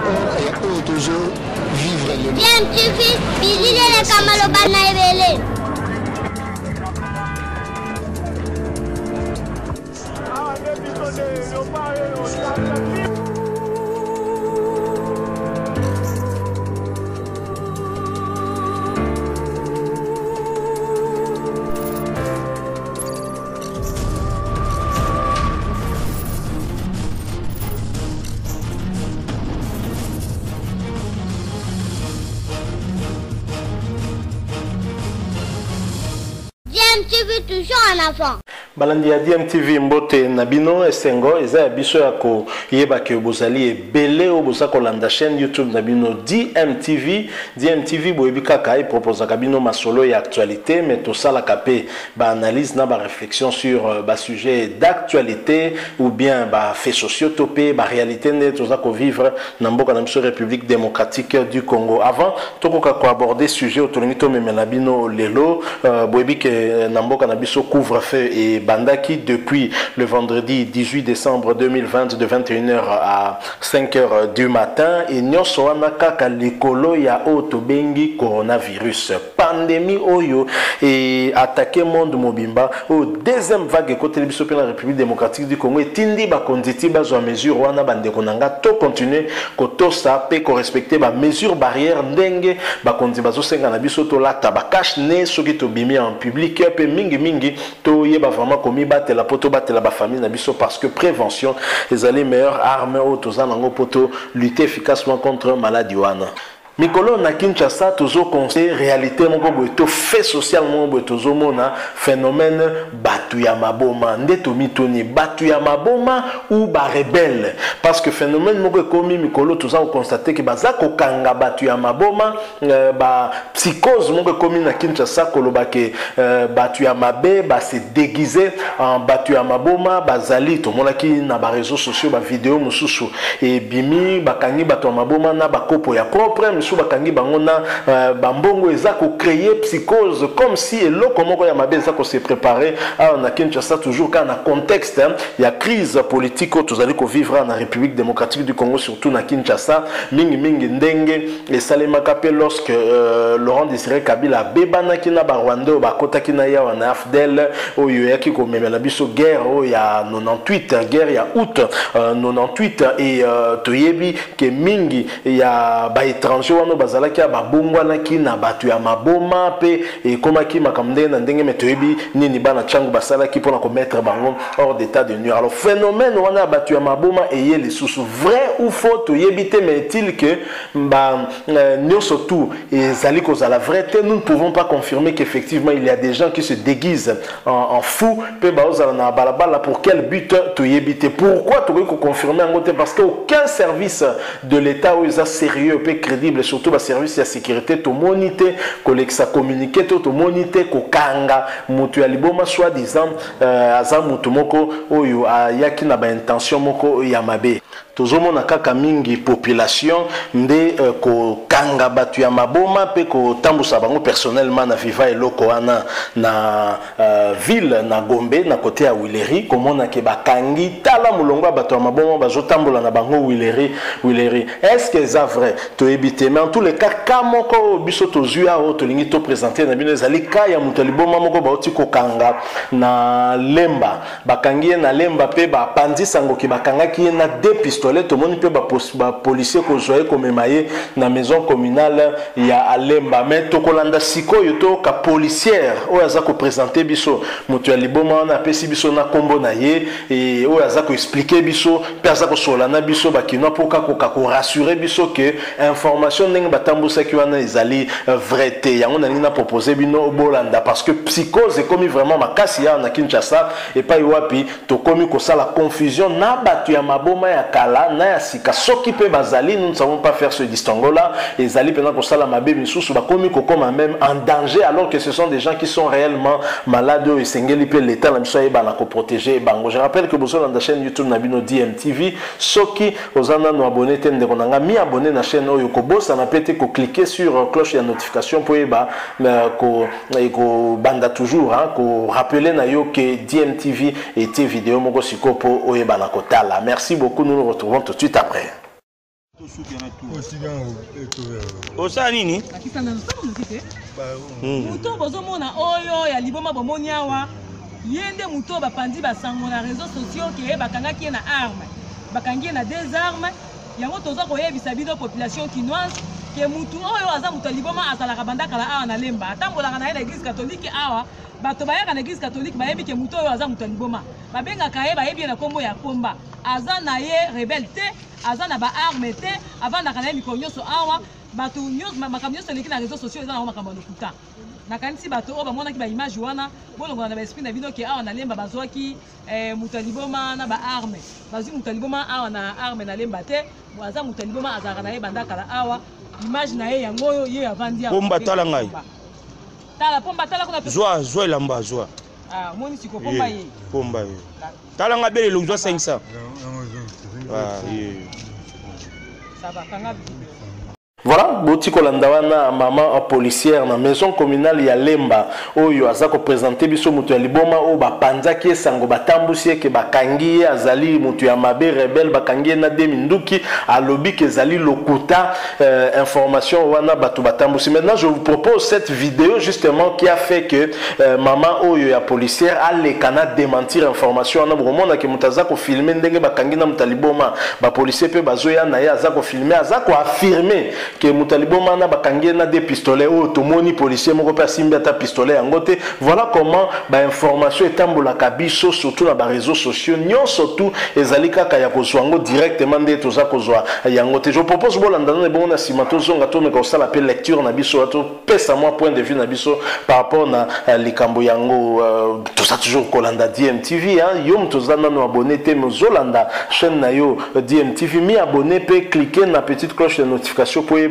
rapport ya oyo tozo vivre lelo. DMTV, bilili eleka maloba na ebele. DMTV toujours en avant. Balandi ya DMTV mbote na bino esengo eza ya biso ya koyeba ke bozali ebele oyo boza kolanda chaîne YouTube na bino DMTV. DMTV boyebi kaka eproposaka bino masolo ya actualité mais tosalaka pe ba analyse na ba réflexion sur euh, ba sujet d'actualité ou bien ba faits sociaux to pe ba réalité nde toza ko vivre na mboka na biso République démocratique du Congo. Avant tokoka ko aborder sujet oyo tolingi tomemela bino lelo euh, boyebi ke euh, na mboka na biso couvre-feu ebandaki depuis le vendredi 18 décembre 2020 de 21h à 5h du matin et nyonso wana kaka likolo ya oyo tobengi coronavirus pandémie oyo e attaquer monde mobimba oyo deuxième vague ekoteli biso mpe na République démocratique du Congo etindi bakonzi ti bazwa mesure wana bandeko na nga to continuer kotosa mpe korespecte ba mesure barrière ndenge bakonzi bazosenga na biso tolata ba cache nez soki tobimi en public mpe mingi mingi toyeba vraiment komibatela mpo tobatela bafamille na biso parce que prévention ezali meilleure arme oyo toza nango mpo to lutter efficacement contre maladie wana. Mikolo na Kinshasa tozo conseiller réalité moko boye to fait social moko boye tozomona phénomène batu ya maboma nde tomituni batu ya maboma ou ba rebelle parce que phénomène moko ekomi mikolo toza ko constater que baza kokanga batu ya maboma euh, ba psychose moko ekomi na Kinshasa koloba ke euh, batu ya mabe ba se déguiser en batu ya maboma bazali tomonaki na ba réseaux sociaux ba vidéo mosusu ebimi bakangi bato ya maboma na bakopo ya propre misusu bakangi bango na euh, bambongo eza kocreye psychose comme si eloko moko ya mabe eza kose préparer awa na Kinshasa toujours kaka na contexte hein, ya crise politique oyo tozali kovivre na République démocratique du Congo surtout na Kinshasa mingi mingi ndenge esalemaka mpe lorsque euh, Laurent Désiré Kabila abebanaki na ba Rwandais oyo bakotaki na ye awa na AFDL oyo eyaki komemela biso guerre oyo ya 98 guerre ya août euh, 98 et euh, toyebi ke mingi ya ba étranger wana bazalaki ya babongwanaki na bato ya maboma mpe ekomaki makambo ndenge na ndenge me toyebi nini bana Tshangu basalaki mpona komettre bango hors d'état de nuire. Alors phénomène wana ya bato ya maboma eye lisusu vrai ou faux toyebi te mais est-il que ba euh, nyonso tout ezali kozala vrai te nous ne pouvons pas confirmer qu'effectivement il y a des gens qui se déguisent en, en fou mpe baozala na balabala pour quel but toyebi te pourquoi tokoki koconfirme yango te parce que aucun service de l'état oyo eza sérieux mpe crédible surtout baservice ya sécurité tomoni te kolekisa communiqué to tomoni te kokanga moto ya liboma soit disant euh, aza moto moko oyo ayaki na baintention moko ya mabe Tozomona kaka mingi population nde euh, kokanga bato ya maboma mpe kotambusa bango personnellement na viva eloko wana na euh, ville na Gombe na kote ya Wileri komona ke bakangi tala molongo ya bato ya maboma bazotambola na bango Wileri Wileri est-ce que eza vrai toyebi te mais en tous les cas cas moko oyo biso tozwi awa tolingi to présenter na bino ezali cas ya moto ya liboma moko bauti kokanga na Lemba Bakangi ye na Lemba pe ba panzi sango ke bakangaki ye na deux pistolets. Tomoni pe ba policiers kozwa ye komema ye na maison communale ya Lemba. Mais tokolanda sikoyo toyoka policière oyo aza ko presenter biso moto ya liboma wana apesi biso na kombo na ye et oyo aza ko expliquer biso pe aza kosolola na biso ba kinois po kakoka ko rassurer biso ke information ndenge batambusaki wana ezali euh, vrai te yango nalingi na proposer bino bolanda parce que psychose ekomi vraiment makasi yawa na Kinshasa epai wapi tokomi kosala confusion na bato ya maboma ya kala na ya sika soki mpe bazali nous ne savons pas faire ce distinguo là ezali mpenza kosala mabe misusu bakomi kokoma même en danger alors que ce sont des gens qui sont réellement malades oyo esengeli mpe l'état na biso ayeba na koprotéger bango je rappelle que bozolanda chaîne youtube na bino DMTV soki Oza nanu abonne te ndeko na nga mi abonne na chaîne oyo kobosana pe te ko cliquer sur euh, cloche ya notification po yeba euh, ko ko banda toujours hein, ko rappeler na yo que DMTV etie vidéo moko siko po oyeba na kotala. Merci beaucoup, nous nous retrouvons tout de suite après. Osala nini? Moto bozomona oyo ya liboma bomoni awa, ye nde moto oyo bapanzi basango na réseaux sociaux ke bakangaki ye na arme, bakangi ye na deux armes. Yango toza koyebisa bino population kinoise ke mutu oyo aza moto ya liboma, azalaka banda kala awa na Lemba, atambolaka na ye na église catholique awa. Bato bayaka na église catholique bayebi ke moto oyo aza moto ya liboma, babengaka ye, bayebi ye na nkombo ya Pomba. Aza na ye rebelle te, aza na baarme te, avandaka na ye mikolo nyonso awa. Bato nyonso, makambo nyonso eleki na réseaux sociaux eza nango makambo ya lokuta. Nakanisi bato oyo bamonaki baimage wana, bolongola na baesprit na bino ke awa na Lemba bazwaki moto ya liboma na baarme. Bazwi moto ya liboma awa na arme na Lemba te. Aza moto ya liboma, azalaka na ye banda kala awa. Image na ye yango oyo, ye avandi awa. Pomba, tala ngai. Tala Pomba, tala kuna. Zwa, zwa elamba, zwa. Ah, omoni siko Pomba ye. Pomba ye, tala nga bele elongi, zwa 500. Ah, ye. Ça va, kanga. Voilà, boti kolanda wana mama policière na maison communale ya Lemba oyo aza koprésenter biso moto ya liboma oyo bapanzaki ye sango, batambusi ye ke bakangi ye, azali moto ya mabe, rebelle, bakangi ye na de minduki. Alobi ke ezali lokuta, information wana bato batambusi. Maintenant, je vous propose cette vidéo justement qui a fait que mama oyo ya policière aleka na démentir information wana. Bokomona ke moto aza kofilmer ndenge bakangi na moto ya liboma, bapolicier mpe bazoya na ye, aza kofilmer, aza koaffirmer ke moto ya liboma wana bakangi ye na de pistolet oyo tomoni policier moko mpe asimbi ata pistolet yango te. Voilà comment bainformation etambolaka biso, surtout na baréseaux sociaux. Nyonso tu ezali kaka ya kozwa yango directement nde toza kozwa yango te. Je propose bolanda nano, ebongo na nsima tozonga, tomeka kosala mpe lecture na biso, topesa mwa point de vue na biso par rapport na likambo yango. Toza toujours kolanda DMTV, hein. Yo moto oza nano abonné te, mais ozolanda chaîne na yo DMTV, mi abonné mpe cliquer na petite cloche de notification po oyeba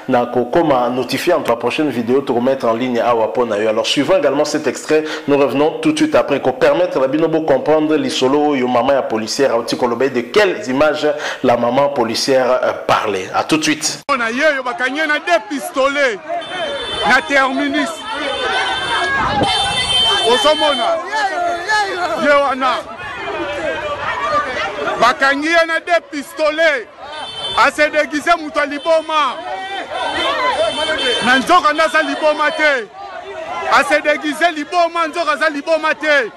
na kokoma notifié entre la prochaine vidéo tokomettre en ligne awa mpo na yo. Alors, suivant également cet extrait, nous revenons tout de suite après kopermettre na bino bocomprendre lisolo oyo mama ya policière auti koloba, de quelles images la maman policière parlait. À tout de suite. Na ye oyo bakangi ye na deux pistolet na terminus, ozomona ye wana, bakangi ye na deux pistolet, ase déguisé moto ya liboma, na nzoka nde aza liboma te. Ase déguisé liboma, nzoka aza liboma te.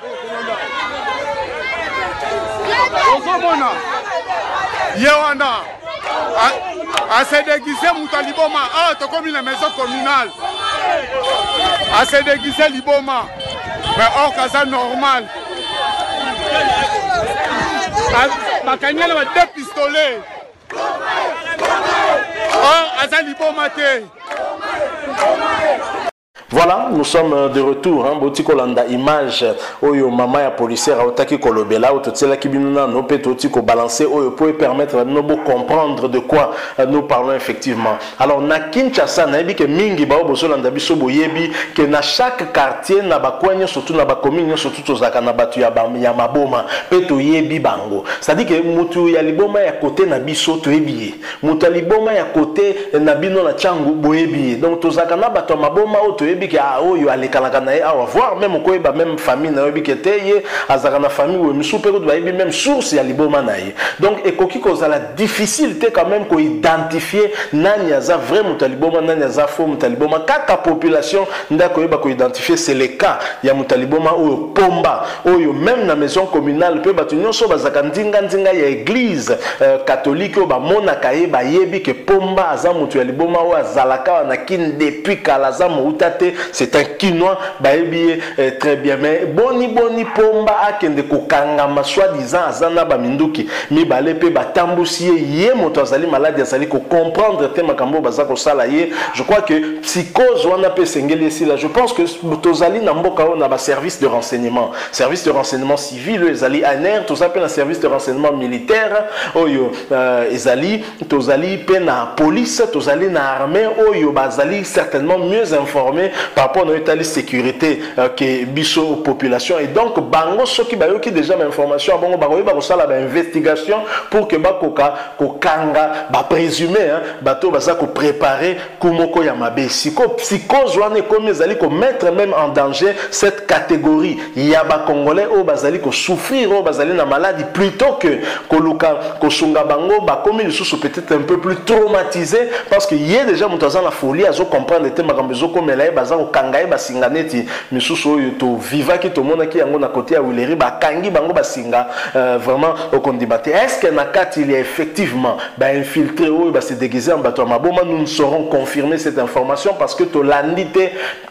Ozomona ye wana, ase déguisé moto ya liboma. Awa tokomi na maison communale, ase déguisé liboma, mais or aza normal. Bakangi na ba deux pistolet, or aza liboma te. Voilà, nous sommes de retour, hein, boti kolanda image oyo mama ya policière autaki kolobela, oyo totielaki bino nano mpe toti kobalancer oyo po permettre bino comprendre de quoi nous parlons effectivement. Alors, na Kinshasa, nayebi ke mingi bao bozolanda biso boyebi ke na chaque quartier, na bacoin nyonso, surtout na bacommune nyonso, surtout tozalaka na bato ya maboma mpe toyebi bango. C'est-à-dire ke mutu ya liboma ya côté na biso toyebi ye, moto ya liboma ya côté na bino na Ntiangu boyebi ye. Donc tozalaka na bato ya maboma oyo toyebi ke ah, oyo alekalaka na ye awa, voire même okoyeba même famille na oyebi ke te ye azalaka na famille oyo misusu mpe kutu bayebi même source ya liboma na ye. Donc ekoki kozala difficile te quand même koidentifier nani aza vrai moto ya liboma, nani aza faux moto ya liboma. Kaka population nde akoyeba koidentifier. C'est le cas ya moto ya liboma oyo Pomba oyo, même na maison communale mpe bato nyonso bazalaka ndinga-ndinga ya église catholique oyo bamonaka ye, bayebi ke Pomba aza moto ya liboma oyo azalaka wana Kine depuis kala, aza mouta te, c'est un Kinois, bayebi ye très bien. Mais boni boni Pomba akende kokangama, soi-disant aza na baminduki mibale mpe batambusi ye, ye moto azali maladi, azali kocomprendre te makambo oyo baza kosala ye? Je crois que psychose wana mpe esengeli esila. Je pense que tozali na mboka oyo na baservice de renseignement, service de renseignement civil oyo ezali ANR, toza mpe na service de renseignement militaire oyo ezali, tozali mpe na police, tozali na armée oyo bazali certainement mieux informé. par rapport na oyo etali sécurité ke biso population. Et donc bango soki bayoki déjà bainformation ya bongo, bakoyeba kosala bainvestigation pour que bakoka kokanga baprésumé, hein, bato baza kopréparer coup moko ya mabe. Siko psychose wana ekomi, ezali komettre même en danger cette catégorie ya bacongolais oyo bazali kosouffrir, oyo bazali na maladie. Plutôt que koluka kosunga bango, bakomi lisusu peut-être un peu plus traumatisé, parce que ye déjà moto aza na folie, azocomprendre te makambo ezokomela ye. Baza kokanga ye basinga neti misusu oyo tovivaki, tomonaki yango na côté ya Huileries, bakangi bango basinga. Vraiment okondima te. Est ce que na kati il y a effectivement bainfiltré oyo base déguisé en bato ya maboma? Nous ne saurons confirmer cette information parce que tolandi te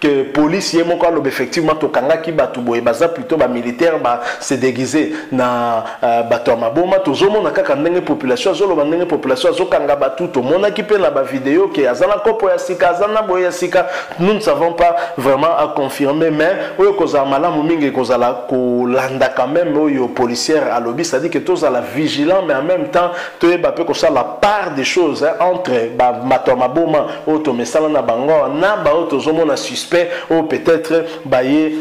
que police ye moko aloba effectivement tokangaki bato boye, baza plutôt bamilitaire base déguisé na bato ya maboma. Tozomona kaka ndenge population azoloba, ndenge population azokanga bato. Tomonaki mpe na bavideo ke aza na kopo ya sika, aza na boye ya sika. Nous ne savons pas vraiment à confirmer, mais oyo kozala malamu mingi ekozala kolanda quand même oyo policière alobi, c'est-à-dire que tozala vigilant, mais en même temps toyeba mpe kosala part des choses, hein, entre bato ya maboma oyo tomesala na bango na baoyo tozomona suspect oyo peut-être baye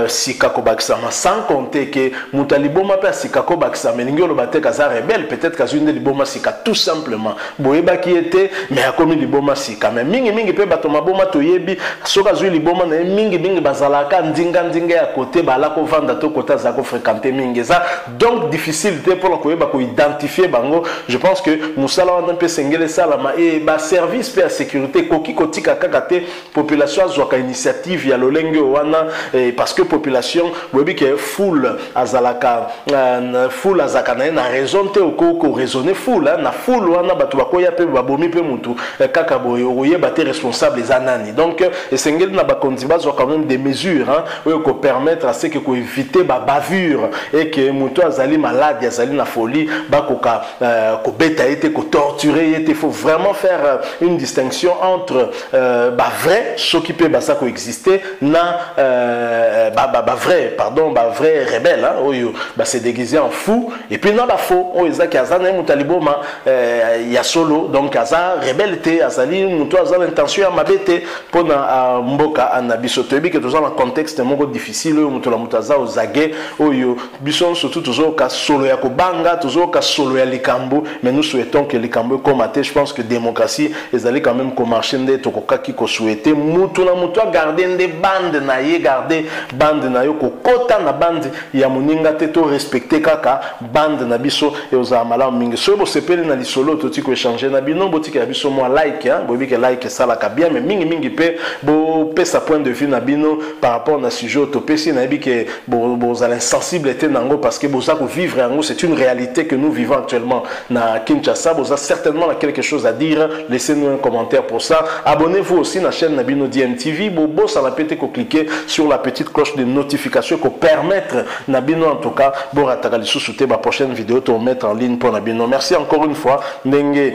sika kobakisama. Sans compter ke moto ya liboma mpe asika kobakisama elingi oloba te kaza rebelle. Peut-être kazwi nde liboma sika, tout simplement boyebaki ye te, mais akomi liboma sika. Mais mingimingi mpe bato maboma, toyebi soki azwi liboma na ye, mingimingi bazalaka ndinga-ndinga ya kote bala kovanda to kote azala kofréquente mingi. Eza donc difficile te mpona koyeba koidentifier bango. Je pense que mosala wana mpe esengeli esalama e baservice mpe ya sécurité ekoki kotika kaka te population azwaka initiative ya lolenge oyo wana, parce que population, boyebi ke foule azalaka, foule azalaka na ye na raison te. Okoki koraisonner foule na foule wana, bato bakoya mpe babomi mpe mutu kaka boye, okoyeba te responsable eza nani. Donc esengeli na bakonzi bazwa quand même des mesures, hein, oyo kopermettre à ce que koéviter babavure et que moto azali malade, azali na folie, bakoka kobeta ye te, kotorturer ye te. Il faut vraiment faire une distinction entre bavrai, soki mpe baza koexister, na bavrai, pardon, bavrai rebelle, hein, oyo base déguisé en fou, et puis na bafaux oyo ezaki aza na ye moto ya liboma ya solo, donc aza rebelle te, azali moto aza na intention ya mabe te mpona mboka na biso. Toyebi ke toza na contexte moko difficile oyo moto na moto aza ozage, oyo biso surtout tozoyoka solo ya kobanga, tozoyoka solo ya likambo, mais nous souhaitons que likambo ekóma te. Je pense que démocratie ezali quand même komarcher nde tokokaki kosouhaiter. Mutu na mutu agarde nde bande na ye, garde bande na yo, kokota na bande ya moninga te, to respecte kaka bande na biso, eozala malamu mingi. Soki bosepeli na lisolo toti koéchanger na bino, botikela biso mwa like, hein? Boyebi ke like esalaka bien, mais mingimingi mpe bopesa point de vue na bino par rapport na sujet oyo topesi. Nayebi ke bozala insensible te nango parce que boza kovivre yango, c'est une réalité que nous vivons actuellement na Kinshasa. Boza certainement na quelque chose à dire, laissez-nous un commentaire pour ça. Abonnez-vous aussi na chaîne na bino DMTV. Bobosana pe te cliquer sur la petite cloche de notification ko permettre na bino en tout cas borataka lisusu te ba prochaine vidéo to mettre en ligne pour na bino. Merci encore une fois ndenge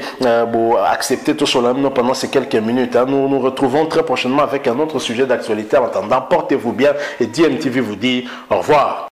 bo accepter tout cela pendant ces quelques minutes, hein. Nous nous retrouvons très prochainement avec un autre sujet d'actualité. En attendant, portez-vous bien et DMTV vous dit au revoir.